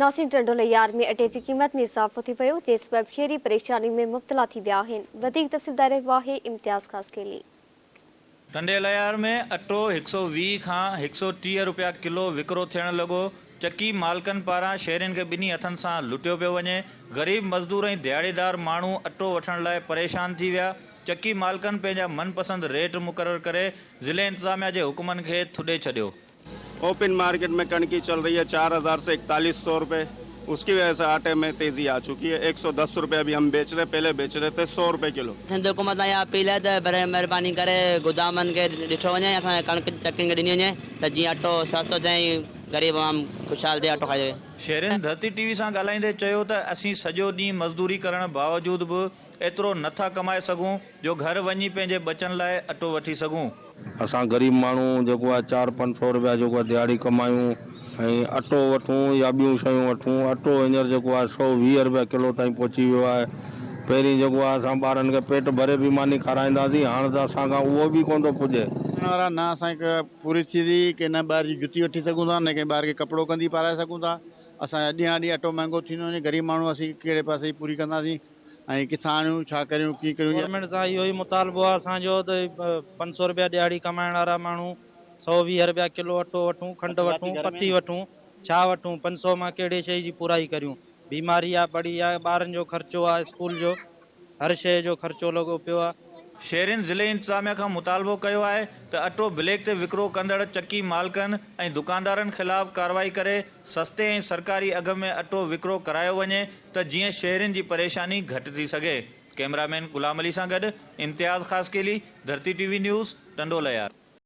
ناظرين ٽنڊو الهيار ۾ اٽي جي قيمت ۾ اضافو ٿي ويو جنهن سبب شهري پريشاني ۾ مبتلا ٿي ويا آهن وڌيڪ تفصيل ٻڌائي رهيو آهي امتياز خاصخيلي. ٽنڊي الهيار ۾ اٽو هڪ سئو 20 کان هڪ سئو 30 رپيا ڪلو وڪرو ٿيڻ لڳو، چڪي مالڪن پاران شهرين کي ٻنهي هٿن سان لٽيو پيو وڃي، غريب مزدور ۽ دهاڙيدار ماڻهو اٽو وٺڻ لاء پريشان ٿي ويا، چڪي مالڪن پنهنجا من پسند ريٽ مقرر ڪري ضلعي انتظاميا جي حڪمن کي ٿڏي ڇڏيو. ओपन मार्केट में कणकी चल रही है 4000 से 4100 रुपये, उसकी वजह से आटे में तेजी आ चुकी है। 110 रुपये अभी हम बेच रहे, पहले बेच रहे थे 100 रुपये किलो। सिंध हुकूमत सां इहा अपील आहे त बराए महिरबानी करे गोदामनि खे ॾिठो वञे, असांजे कणिक चकियुनि खे ॾिनी वञे त जीअं अटो सस्तो थिए ऐं ग़रीब आवाम ख़ुशहाल थिए अटो खाई सघे। شهرين ڌرتي ٽي وي سان ڳالهائيندي چيو ته اسين سڄو ڏينهن مزدوري ڪرڻ باوجود به ايترو نه ٿا ڪمائي سگهون جو گهر وڃي پنهنجي ٻچن لاء اٽو وٺي سگهون. اسان غريب ماڻهو جيڪو آهي چار پنج سئو رپيا جيڪو آهي دهاڙي ڪمايون ۽ اٽو وٺون يا ٻيون شيون وٺون اٽو هينئر جيڪو آهي 120 رپيا ڪلو تائين پهچي ويو آهي پهرين جيڪو آهي اسان ٻارن کي پيٽ ڀري به ماني کارائينداسين هاڻ ته اسان کان اهو به ڪونه ٿو پڄي. وارا نه اسان کي پوري ٿي ٿي ڪي نه ٻار جي جتي وٺي سگهون ٿا نه ڪنهن ٻار کي ڪپڙو ڪندي پارائي سگهون ٿا اسان جا ڏينهان ڏينهن اٽو مهنگو ٿيندو وڃي غريب ماڻهو اسين ڪهڙي پاسي جي پوري ڪنداسين ۽ ڪٿان آڻيون ڇا ڪريون ڪيئن ڪريون. گورنمينٽ سان اهو ئي مطالبو آهي اسان جو ته 500 رپيا ڏهاڙي ڪمائڻ وارا ماڻهو 120 رپيا ڪلو اٽو وٺون کنڊ وٺون پتي وٺون ڇا وٺون 500 مان ڪهڙي شئي جي پورائي ڪريون بيماري آ پڙي آ ٻارن جو خرچو آ اسڪول جو هر شئي جو خرچو لڳو پيو آ. شهرين ضلعي انتظاميا کان مطالبو ڪيو آهي ته اٽو بليڪ تي وڪرو ڪندڙ چڪي مالڪن ۽ دڪاندارن خلاف ڪارروائي ڪري سستي ۽ سرڪاري اگهه ۾ اٽو وڪرو ڪرايو وڃي ته جيئن شهرين جي پريشاني گهٽ ٿي سگهي. ڪئميرا مين غلام علي سان گڏ Imtiaz Khaskheli, Dharti T V news, Tando Allahyar.